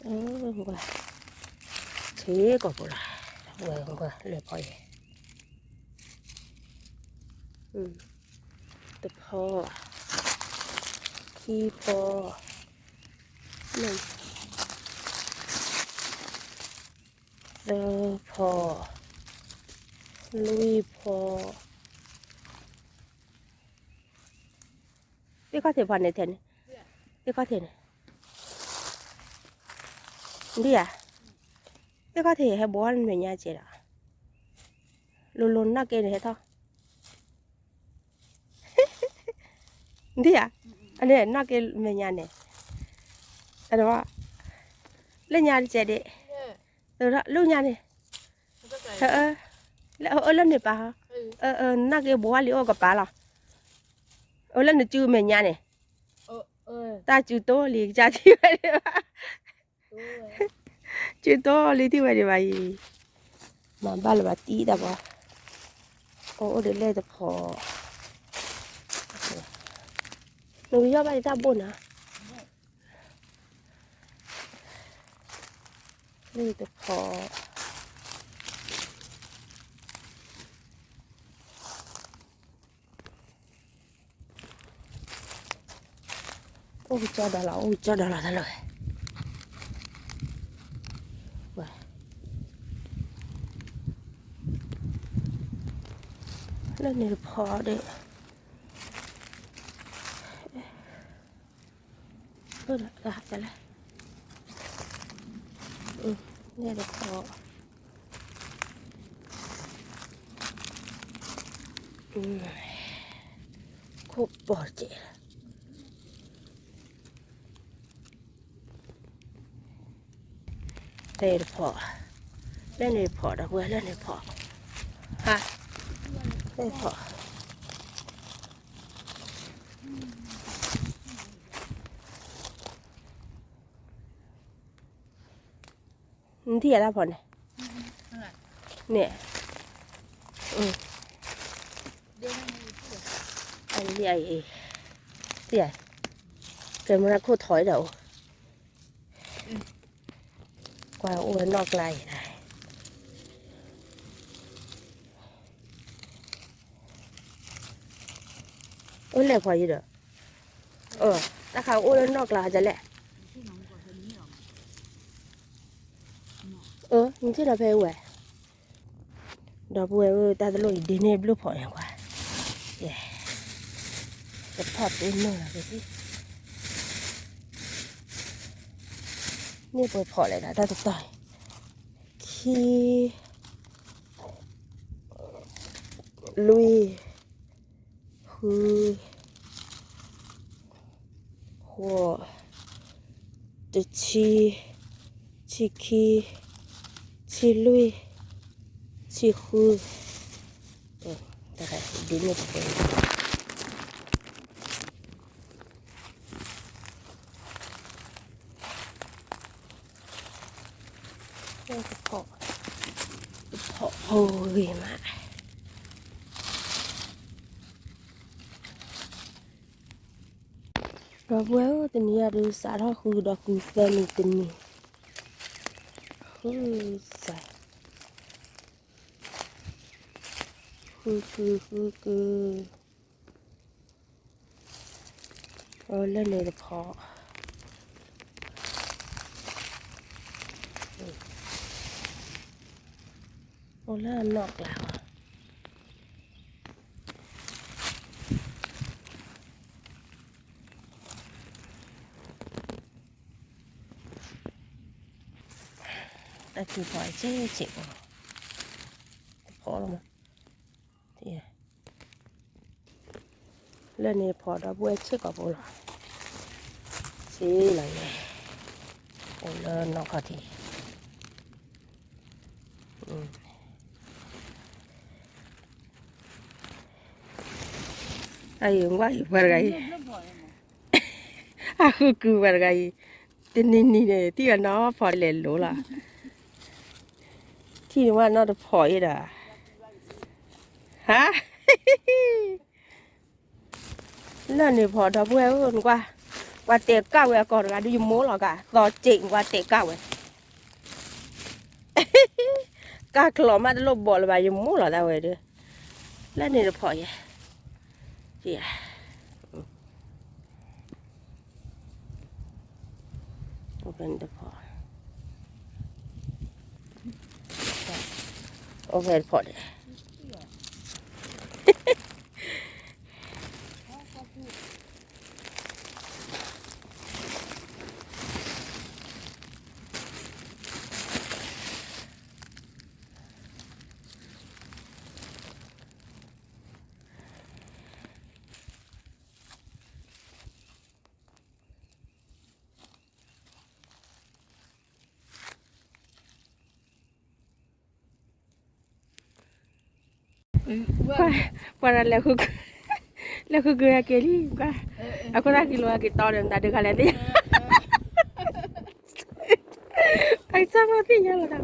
ကွၢ်, ဆ့ကီၢ်ပူၤလီၤ, ဝဲကွၢ်လၢဖီယဲၢ်, တဖီ, ခံဖီ, သၢဖီ, လွံၢ်ဖီ, သ့ၣ်ခီၣ်ထံးဖီန့ၣ်ထဲန့ၣ်, သ့ၣ်ခီၣ်ထံးန့ၣ်, ဒ်ဧါ, သ့ၣ်ခီၣ်ထံးဟဲဘှီလၢမဲာ်ညါကဲဒီး, လိၤလိၤနီၢ်က့န့ၣ်ဟဲထီၣ်, ဒ်ဧါ, အန့ၣ်နီၢ်က့မဲာ်ညါန့ၣ်, လၢညါတကဲဒၣ်, လၢညါန့ၣ်, လၢအအိၣ်လၢန့ၣ်ပၢ်, နီၢ်က့ဘှီလံအိၣ်ကပၤလီၤ, အိၣ်လၢနစုမဲာ်ညါန့ၣ်, တၢ်စုတိၢ်လံကစၢ်ထံၣ်ဝဲဒၣ်ဘၣ်, စုတိၢ်လံထံၣ်ဝဲဒၣ်ဘၣ်အံၤ, မၤဘၣ်လၢၤဘၣ်တံၢ်တၢ်ဘၣ်, အိၣ်အိၣ်ဒီးလဲၣ်တဖီ, နကယီၢ်ဘၣ်ယတၢ်ဘိၣ်နၤ, လဲၣ်တဖီ အိၣ်ကကၠီဒီးလီၤ, အိၣ်ကကၠီဒီးလီၤတၢ်လီၤ, လၢန့ၣ်တဖီဒီး, လၢ, န့ၣ်တဖီ, ခိၣ်ပီၤကဲး တဲတဖီ, လၢန့ၣ်ဖီဒီးဝဲလၢန့ၣ်ဖီ, ဟါ, တဲဖီ, နထံၣ်အတၢ်ဖီန့ၣ်, န့ၣ်, အံၤ, ကဲမရခိၣ်ထီၣ်အံၤဒီးအိၣ်, ကွၢ်အိၣ်ဝဲနီၢ်ကျါအံၤ, အိၣ်လဲၣ်ဖီယံၤဒီး, တၢ်ခါအိၣ်လၢနီၢ်ကျါဒ်လဲၣ်, နထံၣ်နီၤဖဲဝဲ ဒီပုၢ်ဝဲၢ်ဧၢ တၢ်တလိၣ်အံၤဒ့န့ၢ်ဘျုးဖီၣ်န့ၣ်ကွၢ်, ကဖီၣ်တူၢ်နီၢ်လီၤက့ၤ, န့ၢ်ပှဲၤဖီၣ်လဲၣ်ဒီးတၢ်တတီၤအံၤ, ခံ, လွံၢ်, ဃု, ဃိး, တဆံ, ဆံခံ, ဆံလွံၢ်, ဆံဃု, ဒ်န့ၣ်တကဲ တဖီၣ်, တဖီၣ်ဖိဂ့ၤမး, ဒီပုၢ်ဝဲၢ်ဧၢ တနံၤအံၤဒုးစးထီၣ်ဃုဒီးကုၤသၢနံၤတနံၤ, ဃုစး, ဃုဃုဃုဃု အိၣ်လၢန့ၣ်တဖီ, အိၣ်လၢအနီၢ်ကျါအီၤ, တၢ်ကုၤဖီဆ့ဆ့, တဖီလီၤမး, လၢန့ၣ်ဖီဒီပုၢ်ဝဲၢ်ဆ့ကီးဖိလီၤ, ဆ့လီၤန့ၣ်, အိၣ်လၢနီၢ်ခီၣ်ထံး, အံၤဝဲအံၤပှၤတဂၤအံၤ, အဃုကုၤပှၤတဂၤအံၤ, တနံၤနံၤန့ၣ် ထံၣ်အနီၢ်ဖီလဲၤလိၤလီၤ, ထံၣ်န့ၣ်ဝဲနီၢ်တဖီအံၤဒီး, ဟါ လၢန့ၣ်ဖီဒီပုၢ်ဝဲၢ်ဧၢ နကွၢ်, ပှၤတဲကၣ်ဝဲအကီၢ်တဂၤဒုး ယမိၢ်လီၤကၢ် သီစ့ၣ် ပှၤတဲကၣ်ဝဲ ကၢ်ကျီးမးတလိၣ်ဘီးလၢၤဘၣ် ယမိၢ်လီၤသးဝဲဒုး လၢန့ၣ်တဖီၣ်ယဲ ယ အိၣ်ဖဲန့ၣ်တဖီၣ် အိၣ်ဖဲတဖီၣ်ဒဲး ပှၤတလဲၤဃု လဲၤဃုက့ၤဟဲက့ၤလံ ကွၢ် အခိၣ်သၣ်ကံလိၤဟဲက့ၤတီဒီး မတၤဒုးခါလဲၣ်သ့ၣ်ညါ အကစၢ်မ့ၢ်သ့ၣ်ညါလီၤတၢ်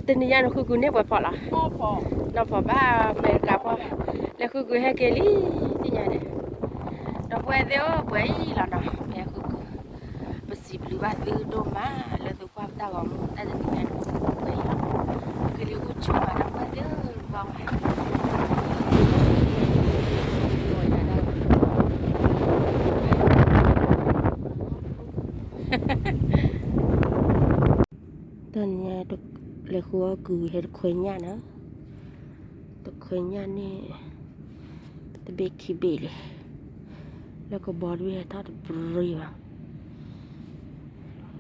တနံၤညါနဃုကွံာ်န့ၢ်ပှဲၤဖီၣ်လီၤ, နီၢ်ဖီၣ်ဘၣ်အမဲရကၤဖီၣ်, လဲၤဃုကွံာ်ဟဲက့ၤလံ, သ့ၣ်ညါန့ၣ်, ဒီပုၢ်ဝဲၢ်သ့ၣ်ဧၢ ပှဲၤအံၤလီၤနီၤ ဖဲဃုကွံာ်, ပစံးဘျုးဘၣ်သုဒိၣ်မး လၢသုကွၢ်ပတၢ်ဂီၤမူ တၢ်တနံၤညါန့ၣ် ပှဲၤအံၤလီၤ, ကလံၤအိၣ်ဆူၣ်မး ဒီပုၢ်ဝဲၢ်သ့ၣ်ဧၢ ဝါဝဲ တနံၤညါ လဲၤဃုအီၣ်ကုၤဟဲတခွဲညၣ်နီၤ, တခွဲညၣ်န့ၣ် တဘ့ၣ်ခံဘ့ၣ်လံ, လၢကဘီတဘ့ၣ်ဟဲထီၣ်တပြံဘၣ်,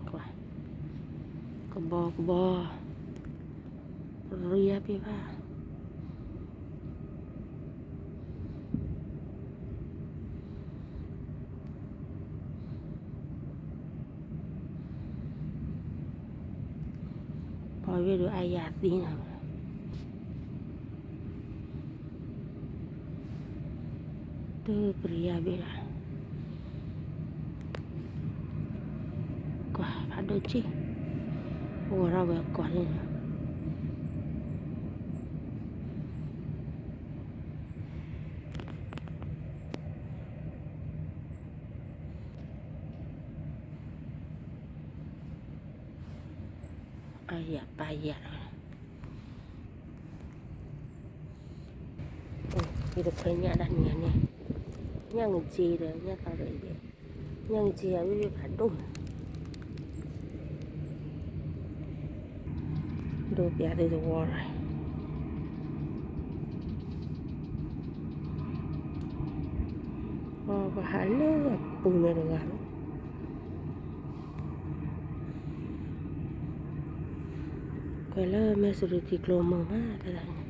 ကဘီကဘီ တရံအါဘ့ၣ်ဘၣ် ပီၤဘ့ၣ်ဒုးအါယၤသံနီၤ, တပြံအါဘ့ၣ်လီၤ, ကွၢ်ဖးဒိၣ်က့ၢ်, အိၣ်ထီၣ်ဝဲအကွၢ်န့ၣ် အါယၤပာ်ယၤလီၤ, ယတခွဲညၣ်ဒၣ်နံၤန့ၣ်, ညၣ်ကစ့ဒီး ညၣ်သးရံၣ်ဘ့ၣ်, ညၣ်ကစ့အဝဲဖးဒိၣ်န့ၣ် ဒိးပျးသုသဝီလီၤ, ပှၤဟးလၢအပူၤန့ၣ်တဂၤလီၤ, ကွၢ်လၢမဲၢ်စရံထံကျိမုာ်မး တဒၣ်န့ၣ်